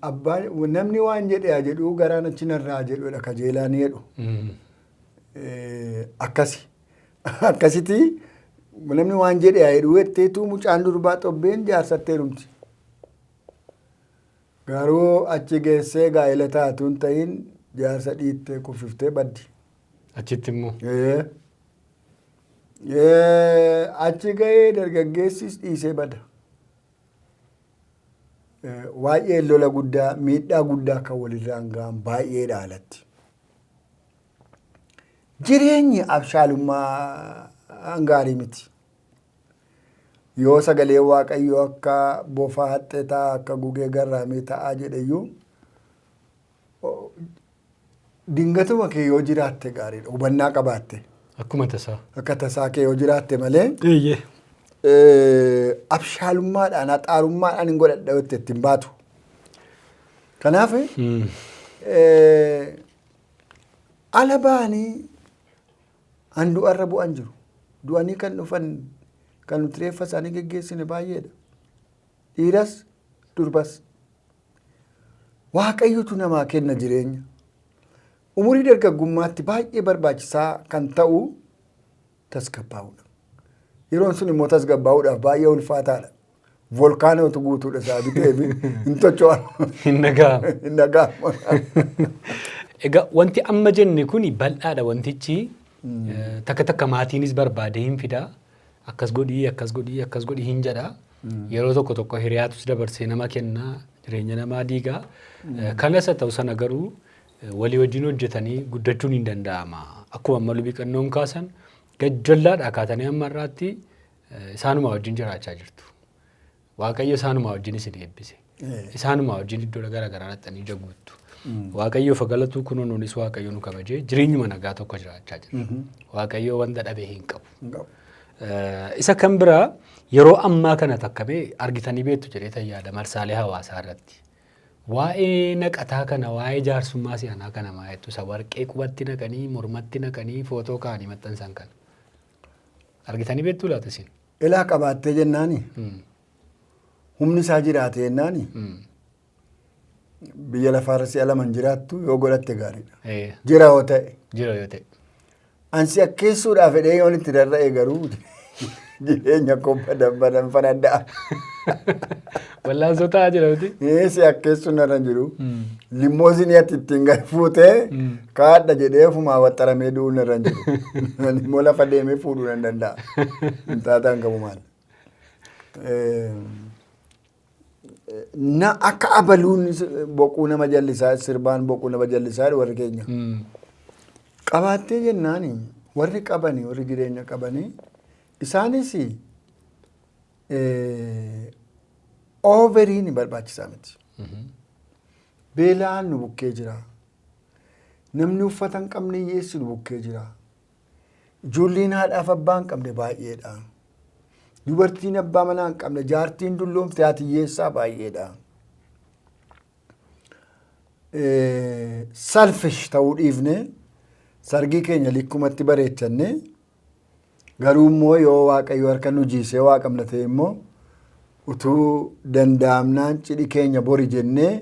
abbaan namni waan jedhe haa jedhuu, garaan achi narraa jedhudha kajeelaa ni jedhu. Akkasi. Akkasitti namni waan jedhe haa jedhuu jetteetu mucaan durbaa xobbeen jaarsatti heerumti. Garuu achi geessee gaa'ela taatu hin ta'in, jaarsa dhiittee kuffiftee baddi. Achitti immoo. Achi gahee dargaggeessis dhiisee bada. Baay'ee lola guddaa, miidhaa guddaa kan walirraan ga'an baay'eedha alatti. Jireenyi abshaalummaa gaarii miti. Yoo sagalee Waaqayyoo akka bofaa haxxee ta'a, akka gugee garraamii ta'aa jedheyyuu, dingatuma kee yoo jiraatte gaariidha. Hubannaa qabaatte. Akkuma tasaa. Akka tasaa kee yoo jiraatte malee abshaalummaadhaan haxaarummaadhaan hin godhadha jettee ittiin baatu. Kanaaf ala ba'anii handu'arra bu'an jiru. Du'anii kan dhufan, kan nuti reeffa isaanii geggeessine baay'eedha. Dhiiras durbas. Waaqayyotu namaa kenna jireenya. Umurii dargaggummaatti baay'ee barbaachisaa kan ta'u tasgabbaa'uudha. Yeroon sun immoo tasgabbaa'uudhaaf baay'ee ulfaataadha. Volkaanootu guutuudha isaa biteef hin tocho'an. Hin dhaga'amu. Hin dhaga'amu. Egaa wanti amma jenne kuni bal'aadha wantichi. Takka takka maatiinis barbaadee hin fidaa. Akkas godhii, akkas godhii, akkas godhii hin jedha. Yeroo tokko tokko hiriyaatus dabarsee nama kenna, jireenya namaa diigaa. Kanas haa ta'u sana garuu walii wajjin hojjetanii guddachuun hin danda'ama. Akkuma amma lubii qannoon kaasan, gajjallaadhaa kaatanii amma har'aatti isaanuma wajjin jiraachaa jirtu. Waaqayyo isaanuma wajjin isin eebbise. Isaanuma wajjin iddoo gara garaa dhaqxanii ija guuttu. Waaqayyoof galatu, kunoo nuunis Waaqayyo nu kabajee jireenyuma nagaa tokko jiraachaa jira. Waaqayyo wanta dhabe hin qabu. Isa kan biraa, yeroo ammaa kana takkamee argitanii beektu jedhee yaada marsaalee hawaasaa irratti. Waa'ee naqataa kana, waa'ee jaarsummaa si'anaa kana maa jettu, isa warqee qubatti naqanii, mormatti naqanii, footoo kaa'anii maxxansan kana. Argitanii beektuu laata isin? Ilaa, qabaattee jennaani, humni isaa jiraate jennaani, biyya lafaarra si'a lama hin jiraattu, yoo godhatte gaariidha. Jira yoo ta'e. Jira yoo ta'e. Ansi akkeessuudhaaf fedhee yoon itti rarra'e garuu jireenya koo badan badan fanadda'a. Wallaansoo ta'aa jira miti? Si akkeessuun narra hin jiru. Limoozinii ati ittiin gad fuutee kaadha jedhee ofumaa waxxaramee du'uun narra hin jiru. Immoo lafa deemee fuudhuu nan danda'a. Hin taataan qabu maal. Na akka abaluun boquu nama jallisaa, sirbaan boquu nama jallisaa warri keenya. Qabaattee jennaani, warri qabanii, warri jireenya qabanii, isaanis overiin barbaachisaa miti. Beelaan nu bukkee jira. Namni uffata hin qabne, hiyyeessi nu bukkee jira. Ijoolleen haadhaaf abbaa hin qabne baay'eedha. Dubartiin abbaa manaa hin qabne, jaartiin dulloomte, haati hiyyeessaa baay'eedha. Selfish ta'uu dhiifne, sargii keenya likkumatti bareechanne, garuu immoo yoo Waaqayyo harka nu jiisee waa qabna ta'e immoo, utuu danda'amnaan cidhi keenya bori jennee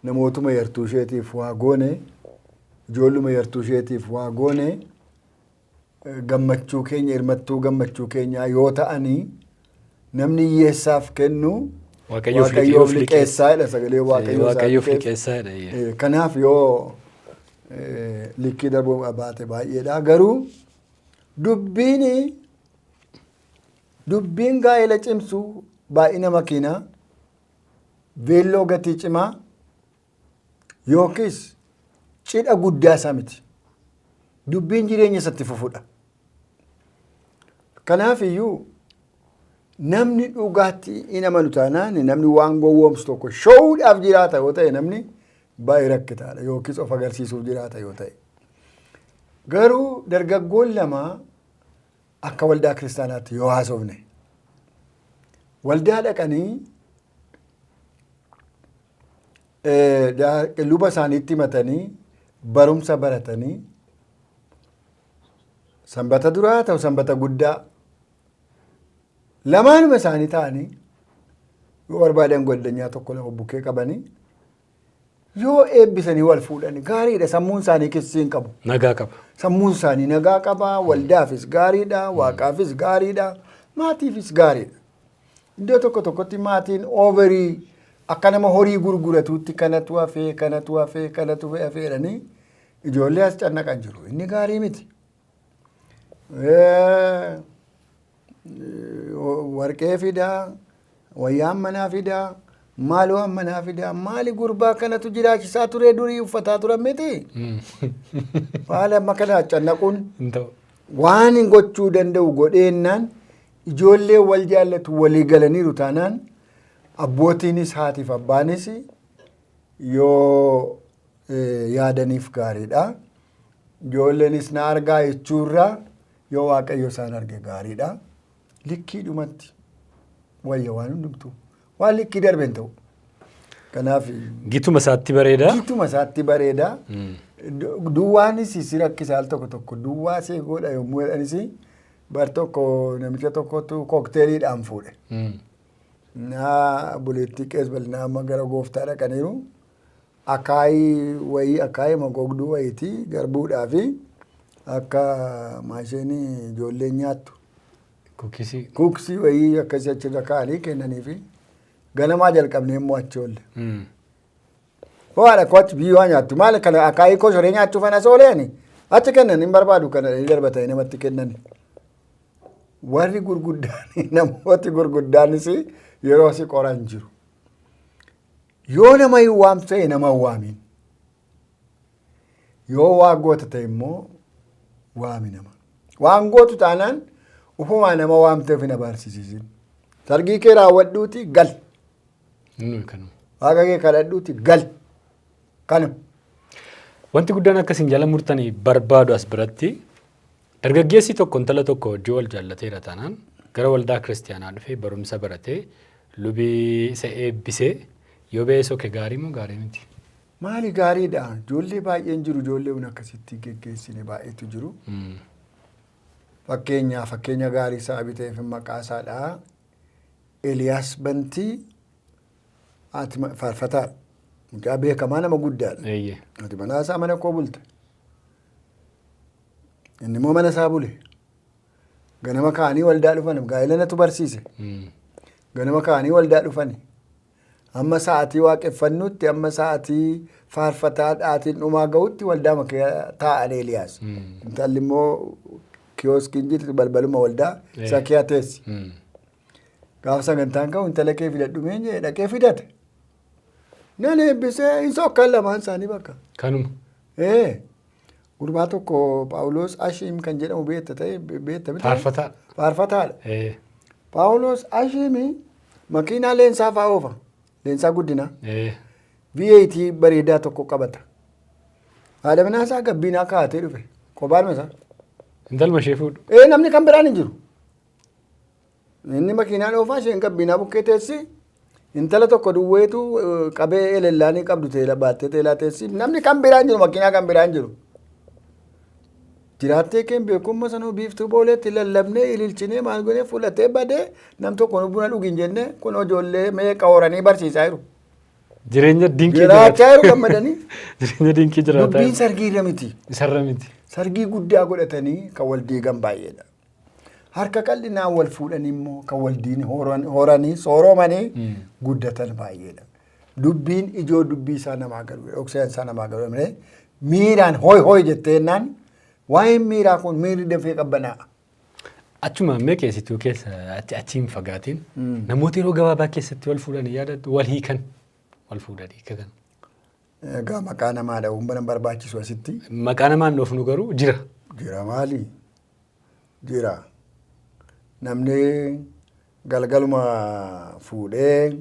namootuma yartuu isheetiif waa goone, ijoolluma yartuu isheetiif waa goone, gammachuu keenya, hirmattuu gammachuu keenyaa yoo ta'anii, namni hiyyeessaaf kennu Waaqayyoof Waaqayyoof liqeessaa jedha sagalee Waaqayyoo. Waaqayyoof liqeessaa jedha. Kanaaf yoo likkii darbuu baate baay'eedha. Garuu dubbiin gaa'ela cimsu baay'ina makiinaa, veelloo gatii cimaa yookiis cidha guddaa isaa miti. Dubbiin jireenya isatti fufudha. Kanaaf iyyuu namni dhugaatti hin amanu taanaan, namni waan gowwoomsu tokko showuudhaaf jiraata yoo ta'e, namni baay'ee rakkataadha, yookiis of agarsiisuuf jiraata yoo ta'e. Garuu dargaggoon lama akka waldaa kiristaanaatti yoo haasofne, waldaa dhaqanii luba isaaniitti himatanii, barumsa baratanii, sanbata duraa ta'u, sanbata guddaa, lamaanuma isaanii ta'anii, yoo barbaadan goddanyaa tokko lama bukkee qabanii, yoo eebbisanii wal fuudhan gaariidha. Sammuun isaanii kissii hin qabu. Nagaa qaba. Sammuun isaanii nagaa qaba. Waldaafis gaariidha. Waaqaafis gaariidha. Maatiifis gaariidha. Iddoo tokko tokkotti maatiin overii akka nama horii gurguratuutti kanatu hafee, kanatu hafee, kanatu hafee jedhanii ijoollee as cannaqan jiru. Inni gaarii miti. Warqee fidaa, wayyaan manaa fidaa, maaloo manaa fidaa, maali gurbaa kanatu jiraachisaa ture, durii uffataa turan miti. Haala amma kana cannaquun Hin ta'u. waan hin gochuu danda'u godheennaan, ijoollee wal jaallatu walii galaniiru taanaan, abbootiinis haatiif abbaanis yoo yaadaniif gaariidha. Ijoolleenis na argaa jechuurraa yoo Waaqayyo isaan arge gaariidha. Likkiidhumatti wayya waan hundumtuu. Waan likkii darbe hin ta'u. Kanaaf Gituma isaatti bareeda. Gituma isaatti bareeda. Duwwaanis si rakkisa al tokko tokko, duwwaa see godha yommuu jedhanis, bar tokko namicha tokkotu cocktailiidhaan fuudhe. Naa buleettii qees bal'inaa amma gara gooftaa dhaqaniiru. Akaayii wayii, akaayii magogduu wayiiti, garbuudhaa fi akka maasheen ijoolleen nyaattu. Cookiesii. Cookiesii wayii akkasii achirra kaa'anii kennanii fi ganamaa jalqabnee immoo achi oolle. Ho'aadha koo, achi biyyoo waa nyaattu, maal kana akaayii koo shoree nyaachuu fana sooleeni achi kennan hin barbaadu, kana darbatanii namatti kennan. Warri gurguddaan, namooti gurguddaanis yeroo si qoran jiru. Yoo nama hin waamtu ta'e, nama hin waamin. Yoo waa goota ta'e immoo waami nama. Waan gootu taanaan ufumaa nama waamtee of hin abaarsiisisin. Sargii kee raawwadhuuti gal. Inni kanuma. Waaqa kee kadhadhuuti gal. Kanuma. Wanti guddaan akkasiin jala murtanii barbaadu as biratti Dargaggeessi tokko intala tokko wajjin wal jaallateera taanaan gara waldaa kiristiyaanaa dhufee barumsa baratee lubii isa eebbisee yoo ba'ee soke gaarii moo gaarii miti? Maali, gaariidha. Ijoollee baay'een jiru, ijoollee kun akkasitti geggeessine baay'eetu jiru. Fakkeenya gaarii sababii ta'eef maqaa isaadha. Eliyaas Bantii haati faarfataadha. Mucaa beekamaa nama guddaadha. Haati manaa isaa mana koo bulte. Inni immoo mana isaa bule. Ganama ka'anii waldaa dhufan, gaa'ela natu barsiise. Ganama ka'anii waldaa dhufani. Amma sa'aatii waaqeffannutti, amma sa'aatii faarfataa dhaatiin dhumaa ga'utti waldaa makee taa'an Eeliyaas. Intalli immoo kiyooskiin jirti balbaluma waldaa isa kee teessi. Gaafa sagantaan ka'u intala kee fidadhu meen jedhe, dhaqee fidate. Nan eebbisee hin sokkan lamaan isaanii bakka. Kanuma. Ee, gurbaa tokko Phaawulos Ashiim kan jedhamu beekta ta'e, beekta miti? Faarfataadha. Faarfataadha. Phaawulos Ashiimi makiinaa leensaa fa'aa oofa. Leensaa guddinaa. V8 bareedaa tokko qabata. Haadha manaa isaa gabbiinaa kaa'atee dhufe. Kophaadhuma isaa. Intaluma ishee fuudhu. Ee, namni kan biraan hin jiru. Inni makiinaa oofaa, isheen gabbiinaa bukkee teessi. Intala tokko duwweetu qabee elellaanii qabdu teela baattee teelaa teessi. Namni kan biraan jiru, makiinaa kan biraan jiru. Jiraattee keen beekumsa sanuu biiftuu booleetti lallabnee ililchinee maal goonee fudhatee badee, nam tokko nu buna dhugin jennee kun ijoollee meeqa horanii barsiisaa jiru. Jireenya dinqii. Jiraachaa jiru gammadanii. Jireenya dinqii jiraataa Dubbiin jiru. sargii irra miti. Isarra miti. Sargii guddaa godhatanii kan wal diigan baay'eedha. Harka qal'inaan wal fuudhanii immoo kan wal diin horanii sooromanii guddatan baay'eedha. Dubbiin ijoo dubbii isaa namaa galu, dhoksaan isaa namaa galu malee miiraan hooy hooy jettee jennaan waa'een miiraa kun miirri dafee qabbanaa'a. Achuma mee keessituu keessa achi hin fagaatiin, namoota yeroo gabaabaa keessatti wal fuudhanii yaadattu, wal hiikan, wal fuudhanii hiikan. Egaa maqaa namaa dha'uun bana barbaachisu asitti. Maqaa namaan dhoofnu garuu jira. Jira, maali? Jira. Namni galgaluma fuudhee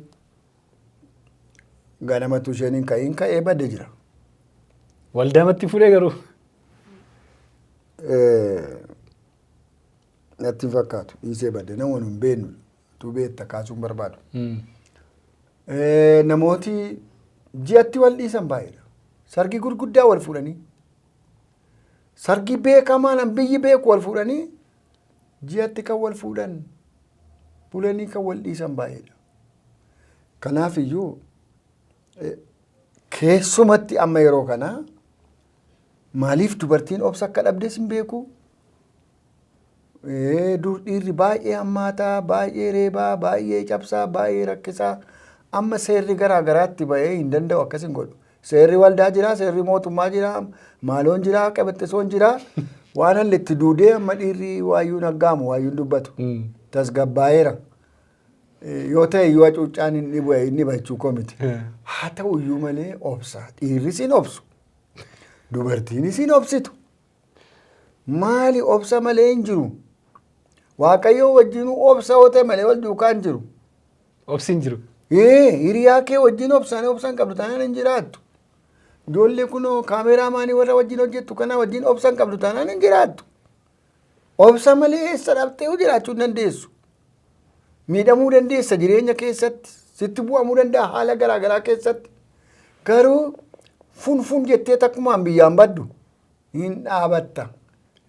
ganamatu isheen hin ka'iin ka'ee badde jira. Waldaamatti fuudhee garuu. Natti hin fakkaatu, dhiisee badde, nama hin beeknu tu beekta kaasuun barbaadu. Namooti ji'atti wal dhiisan baay'eedha. Sargii gurguddaa wal fuudhanii. Sargii beekamaa nam biyyi beeku wal fuudhanii ji'atti kan wal fuudhan bulanii kan wal dhiisan baay'eedha. Kanaaf iyyuu keessumatti amma yeroo kana maaliif dubartiin obsa akka dhabdes hin beeku. Dur dhiirri baay'ee hammaataa, baay'ee reebaa, baay'ee cabsaa, baay'ee rakkisaa. Amma seerri garaa garaatti ba'ee hin danda'u, akkas hin godhu. Seerri waldaa jira, seerri mootummaa jira, maaloon jira, qabaxxisoon jira. Waan halli itti duudee amma dhiirri waayyuun aggaamu, waayyuun dubbatu. Tasgabbaa'eera. Yoo ta'e iyyuu hacuuccaan hin dhibu, inni dhiba koo miti. Haa ta'u iyyuu malee obsa. Dhiirris hin obsu. Dubartiinis hin obsitu. Maali, obsa malee hin jiru. Waaqayyoo wajjin obsa yoo ta'e malee wal duukaa hin jiru. Obsi hin jiru. Ee, hiriyaa kee wajjin obsaan obsa hin qabdu taanaan hin jiraattu. Ijoollee kunoo cameraman warra wajjin hojjettu kana wajjin obsa hin qabdu taanaan hin jiraattu. Obsa malee eessa dhabtee jiraachuu hin dandeessu. Miidhamuu dandeessa jireenya keessatti, sitti bu'amuu danda'a haala garaa garaa keessatti. Garuu funfun jettee takkumaan biyyaan baddu hin dhaabatta.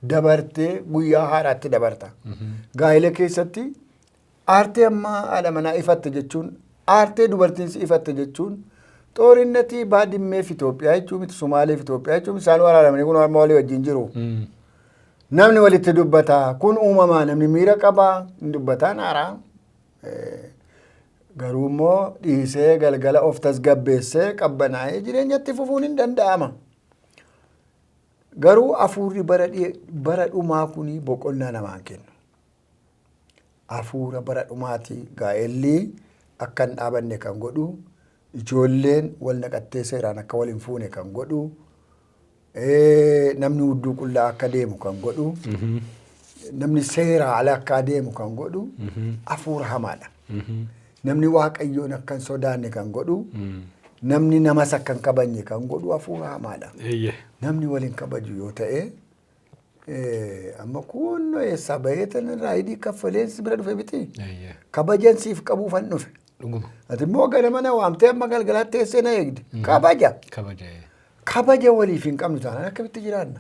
Dabartee guyyaa haaraatti dabarta. Gaa'ela keessatti aartee amma haadha manaa ifatte jechuun, aartee dubartiin si ifatte jechuun, xoorinnatii Baadimmeef Itoophiyaa jechuun miti, Somaaleef Itoophiyaa jechuun isaan waraaramanii kun amma walii wajjin jiru. Namni walitti dubbata, kun uumamaa, namni miira qabaa hin dubbataan haaraa. Garuu immoo dhiisee galgala of tasgabbeessee qabbanaa'ee jireenyatti fufuun hin danda'ama. Garuu hafuurri bara dhumaa kuni boqonnaa namaan kennu. Hafuura bara dhumaati gaa'elli akka hin dhaabanne kan godhu, ijoolleen wal naqattee seeraan akka wal hin fuune kan godhu, namni hudduu qullaa akka deemu kan godhu, namni seeraa ala akka adeemu kan godhu hafuura hamaadha. Namni Waaqayyoon akka hin sodaanne kan godhu, namni namas akka hin kabajne kan godhu hafuura hamaadha. Namni wal hin kabaju yoo ta'e Amma kun eessaa baheetan raayidii kaffaleen si bira dhufe miti. Kabajan siif qabuufan dhufe. Dhuguma. Ati immoo ganama na waamtee amma galgalaatti teessee na eegde. Kabaja. Kabaja. Kabaja waliif hin qabnu taanaan akkamitti jiraanna?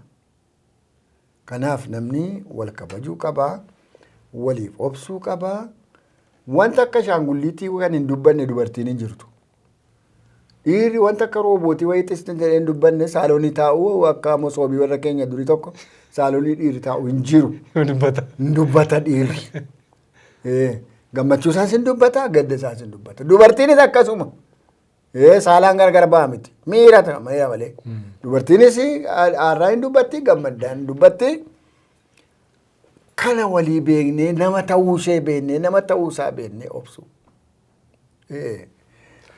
Kanaaf namni wal kabajuu qabaa, waliif obsuu qabaa. Wanta akka shaangulliitii kan hin dubbanne dubartiin hin jirtu. Dhiirri wanta akka roobootii wayii xisni jedhee hin dubbanne saaloonii taa'u, akka mosoobii warra keenya durii tokko saaloonii dhiirri taa'u hin jiru. Dubbata. Hin dubbata dhiirri. Gammachuu isaas hin dubbata, gadda isaas hin dubbata. Dubartiinis akkasuma. Saalaan gargar ba'a miti. Miira ta'a miira malee. Dubartiinis aarraa hin dubbatti, gammaddaan hin dubbatti. Kana walii beeknee, nama ta'uu ishee beeknee, nama ta'uu isaa beeknee obsuu.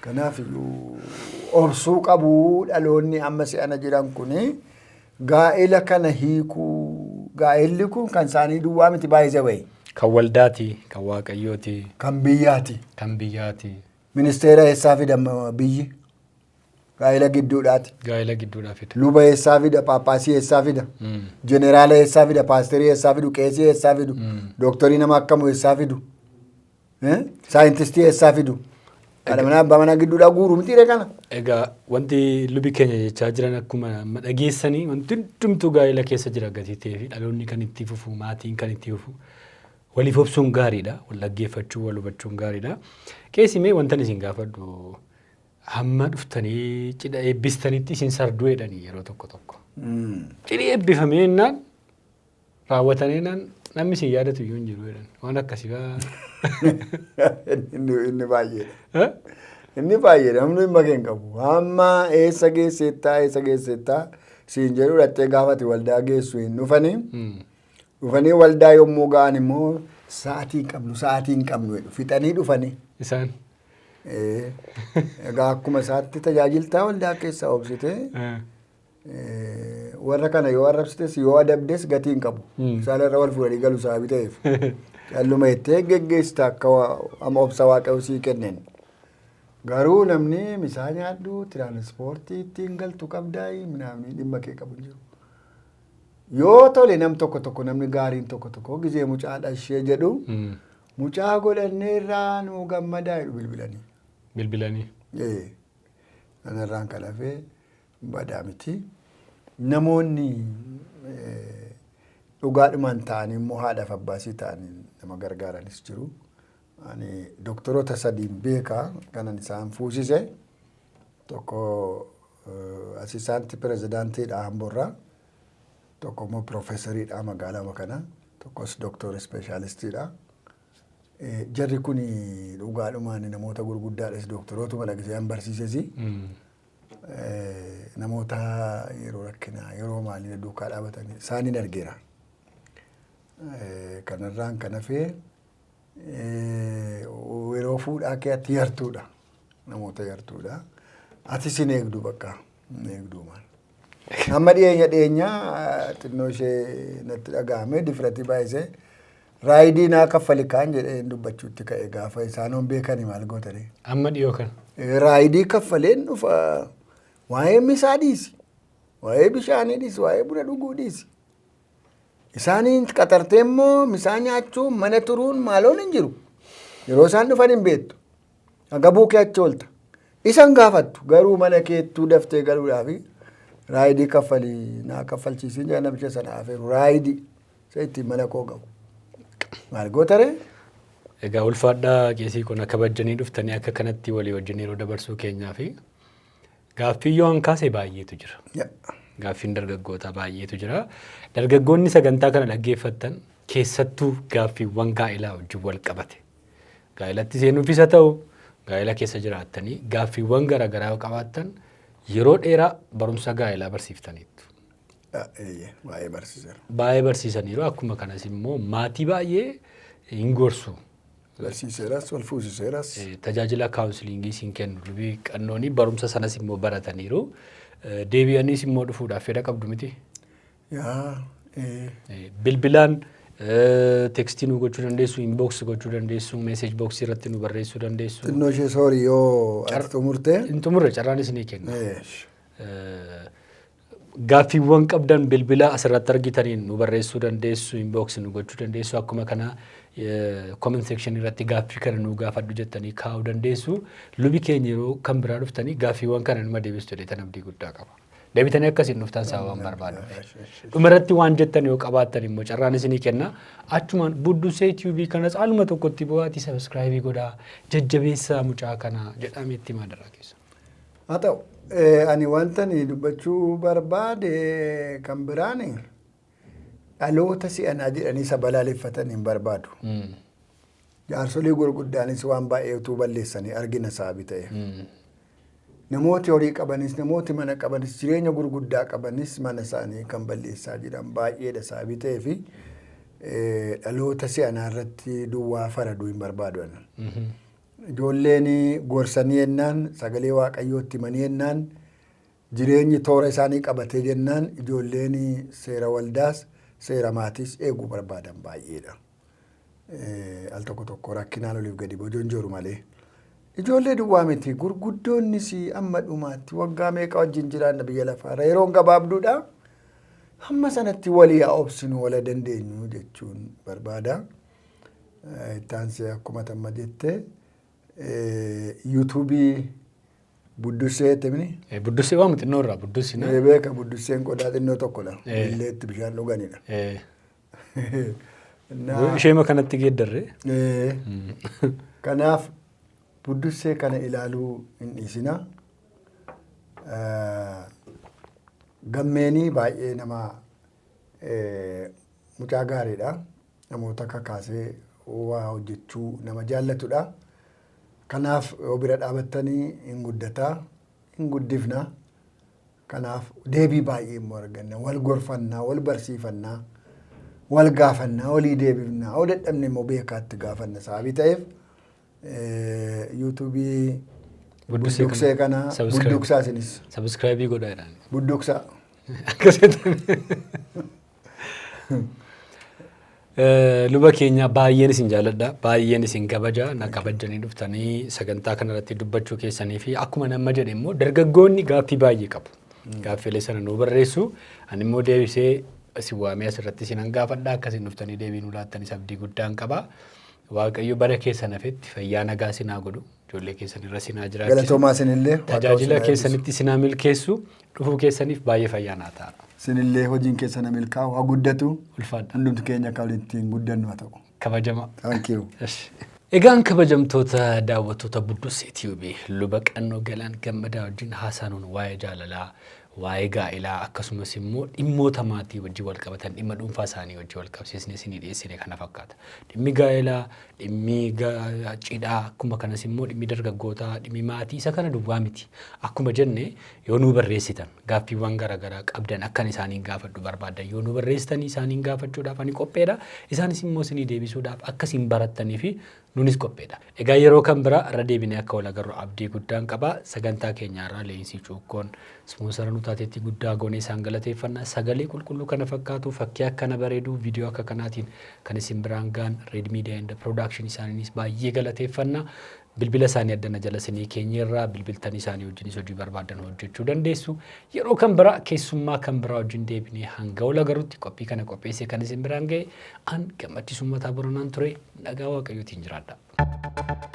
Kanaaf iyyuu obsuu qabu dhaloonni amma si'ana jiran kuni, gaa'ela kana hiikuu, gaa'elli kun kan isaanii duwwaa miti, baay'ee wayi. Kan waldaati, kan waaqayyooti, Kan biyyaati. Kan biyyaati. Ministeera eessaa fida biyyi? Gaa'ela gidduudhaati. Gaa'ela gidduudhaa fida. Luba eessaa fida? Paappaasii eessaa fida? Jeneraala eessaa fida? Paasterii eessaa fidu? Qeesii eessaa fidu? Dooktarii nama akkamu eessaa fidu? Saayintistii eessaa fidu? Haadha manaa abbaa manaa gidduudhaa guuru mitiire kana. Egaa wanti lubi keenya jechaa jiran akkuma amma dhageessanii, wanti hundumtuu gaa'ela keessa jira gatii ta'ee fi dhaloonni kan itti fufu, maatiin kan itti fufu waliif obsuun gaariidha. Wal dhaggeeffachuu, wal hubachuun gaariidha. Qeesii, mee wantan isin gaafadhu, hamma dhuftanii cidha eebbistanitti isin sarduu jedhanii yeroo tokko tokko. Cidhi eebbifamee jennaan, raawwatanii jennaan, namni isin yaadatu iyyuu hin jiru jedhan. Waan akkasii fa'aa. Inni baay'eedha. Inni baay'eedha. Namni dhimma kee hin qabu. Hamma eessa geesseettaa, eessa geesseettaa siin jedhu, dhattee gaafati waldaa geessu hin dhufanii. Dhufanii waldaa yommuu ga'an immoo "Sa'aatii hin qabnu, sa'aatii hin qabnu" jedhu, fixanii dhufanii. Isaan. Egaa akkuma isaatti tajaajiltaa waldaa keessaa obsitee warra kana yoo arrabsites, yoo adabdes gatii hin qabu. Isaan irra wal fuudhanii galu sababii ta'eef. Calluma jettee geggeessita akka amma obsa Waaqayyo sii kenneen. Garuu namni misaa nyaadhu, tiraanispoortii ittiin galtu qabdaa, namni dhimma kee qabu hin jiru. Yoo tole nam tokko tokko, namni gaariin tokko tokko gizee mucaa dhashee jedhu, "Mucaa godhannee irraa nuu gammadaa" jedhu bilbilanii. Bilbilanii. Kanarraan kan hafee badaa miti. Namoonni dhugaadhumaan ta'anii immoo haadhaaf abbaasii ta'anii nama gargaaranis jiru. Ani doktoroota sadiin beeka kanan isaan fuusise. Tokko asistaantii pirezidaantiidha Amboorraa. Tokko immoo piroofeesariidha magaalaa kana. Tokkos doktora ispeeshaalistiidha. Jarri kun dhugaadhumaan namoota gurguddaadhas, doktorootuma dhagisee barsiises. Namoota yeroo rakkinaa, yeroo maalii duukaa dhaabatanii isaaniin argeera. Kanarraan kan hafee yeroo fuudhaa kee ati yartuudha. Namoota yartuudha. Atis hin eegdu, bakka hin eegdu maal. Amma dhiyeenya dhiyeenya xinnoo ishee natti dhaga'ame, difratii baay'isee raayidii naa kaffali kaan jedhee dubbachuutti ka'e gaafa isaan beekanii maal gootanii. Amma dhiyoo kana. Raayidii kaffaleen dhufa, waa'ee misaa dhiisi, waa'ee bishaanii dhiisi, waa'ee buna dhuguu dhiisi. Isaaniin qaxartee immoo misaa nyaachuun, mana turuun maaloon hin jiru. Yeroo isaan dhufan hin beektu. Agabuu kee achi oolta. Isan gaafattu garuu mana keettuu daftee galuudhaaf raayidii kaffalii naa kaffalchiisiin jedha namicha sana afeeru, raayidii isa ittiin mana koo ga'u. Maal goota ree? Egaa ulfaadhaa qeesii kun, akka kabajjanii dhuftanii akka kanatti walii wajjin yeroo dabarsuu keenyaa fi gaaffii yoo an kaase baay'eetu jira. Gaaffiin dargaggootaa baay'eetu jira. Dargaggoonni sagantaa kana dhaggeeffattan, keessattuu gaaffiiwwan gaa'elaa wajjin wal qabate, gaa'elatti seenuufis haa ta'u, gaa'ela keessa jiraattanii gaaffiiwwan garaagaraa yoo qabaattan, yeroo dheeraa barumsa gaa'elaa barsiiftaniittu. Baay'ee barsiiseera. Baay'ee barsiisaniiru. Akkuma kanas immoo maatii baay'ee hin gorsu. Barsiiseeras, wal fuusiseeras. Tajaajila counselingii siin kennu lubii qannoonii, barumsa sanas immoo barataniiru. Deebi'aniis immoo dhufuudhaaf fedha qabdu miti. Yaa. Bilbilaan textii nu gochuu dandeessu, inbox gochuu dandeessu, message boxii irratti nu barreessuu dandeessu. Xinnoo ishee sorry, yoo ati xumurtee. Hin xumurre, carraan isinii kenna. Gaaffiiwwan qabdan bilbila asirratti argitaniin nu barreessuu dandeessu, inbox nu gochuu dandeessu. Akkuma kana comment section irratti gaaffii kana nu gaafadhu jettanii kaa'uu dandeessu. Lubi keenya yeroo kan biraa dhuftanii gaaffiiwwan kana numa deebistu jedheetan abdii guddaa qaba. Deebitanii akkasiin dhuftan sababaan barbaadu. Dhumarratti waan jettan yoo qabaattan immoo carraan isinii kenna. Achumaan Buddusee Tube kanas aluma tokkotti bu'aatii subscribe godhaa, jajjabeessaa mucaa kana jedhamee itti himaa daraa keessa. Haa ta'u, ani wanta ani dubbachuu barbaade kan biraan dhaloota si'anaa jedhanii isa balaaleffatan hin barbaadu. Jaarsolii gurguddaanis waan baay'ee utuu balleessanii argina sababii ta'eef. Namooti horii qabanis, namooti mana qabanis, jireenya gurguddaa qabanis mana isaanii kan balleessaa jiran baay'eedha sababii ta'eef dhaloota si'anaa irratti duwwaa faraduu hin barbaadu. Ijoolleen gorsanii jennaan, sagalee Waaqayyootti himanii jennaan, jireenyi toora isaanii qabatee jennaan, ijoolleen seera waldaas seera maatiis eeguu barbaadan baay'eedha. Al tokko tokko rakkinaan oliif gadi bojonjoru malee. Ijoollee duwwaa miti, gurguddoonnis amma dhumaatti waggaa meeqa wajjin jiraanna biyya lafaarra, yeroon gabaabduudha. Hamma sanatti walii haa obsinu, wala dandeenyu jechuun barbaada. Ittaansee akkuma tamma jette YouTube Buddusee jettemini. Buddusee waan xinnoo irraa buddusina. Beeka, Budduseen qodaa xinnoo tokkodha. Illeetti bishaan dhuganidha. Isheema kanatti geeddarre. Kanaaf Buddusee kana ilaaluu hin dhiisina. Gammeenii baay'ee nama mucaa gaariidha. Namoota kakaasee waa hojjechuu nama jaallatudha. Kanaaf yoo bira dhaabattanii hin guddataa, hin guddifna. Kanaaf deebii baay'ee immoo arganna. Wal gorfannaa, wal barsiifannaa, wal gaafannaa, walii deebifnaa. Yoo dadhabne immoo beekaatti gaafanna sababii ta'eef YouTube Budduksee kana budduksaa isinis. Subscribe godhaa jedhaan. Budduksaa. Akkasitti. Luba keenya, baay'een isin jaalladha. Baay'een isin kabaja. Na kabajanii dhuftanii sagantaa kanarratti dubbachuu keessanii fi akkuma nama jedhe immoo dargaggoonni gaaffii baay'ee qabu. Gaaffiilee sana nuu barreessu. Ani immoo deebisee isin waamee asirratti isin gaafadha. Akkasiin dhuftanii deebii nuu laattanis abdii guddaan qaba. Waaqayyo bara keessan hafetti fayyaa nagaa isin haa godhu. Ijoollee keessan irra isin haa jiraachisu. Galatoomaa isinillee. Tajaajila keessanitti isin haa milkeessu. Dhufuu keessaniif baay'ee fayyaa naa ta'a. Isinillee hojiin keessan haa milkaa'u, haa guddatu. Ulfaadha. Hundumti keenya akka walitti guddannu haa ta'u. Kabajama. Thank you. Egaan kabajamtoota daawwattoota Buddusee Tube, Luba Qannoo Galaan Gammadaa wajjin haasaanuun waa'ee jaalalaa, waa'ee gaa'elaa, akkasumas immoo dhimmoota maatii wajjin wal qabatan, dhimma dhuunfaa isaanii wajjin wal qabsiisnee isinii dhiyeessine kana fakkaata. Dhimmi gaa'elaa, dhimmi cidhaa, akkuma kanas immoo dhimmi dargaggootaa, dhimmi maatii isa kana duwwaa miti. Akkuma jenne yoo nuu barreessitan, gaaffiiwwan garaagaraa qabdan akkan isaaniin gaafadhu barbaadan yoo nuu barreessitanii, isaaniin gaafachuudhaaf ani qopheedha. Isaanis immoo isinii deebisuudhaaf akkasiin barattanii fi nunis qopheedha. Egaa yeroo kan biraa irra deebinee akka wal agarru abdii guddaan qaba. Sagantaa keenyaarraa Leensii Cuukkoon sponsor nu taateetti guddaa goonee isaan galateeffanna. Sagalee qulqulluu kana fakkaatu, fakkii akkana bareedu, viidiyoo akka kanaatiin kan isin biraan gahan Red Media and Production isaaniinis baay'ee galateeffanna. Bilbila isaanii addana jala isinii keenyerraa bilbiltanii isaanii wajjinis hojii barbaadan hojjechuu dandeessu. Yeroo kan biraa keessummaa kan biraa wajjin deebinee hanga wal agarrutti, qophii kana qopheessee kan isin biraan ga'e an Gammachiisuu Mataa Boranaan ture. Nagaa Waaqayyootiin jiraadha.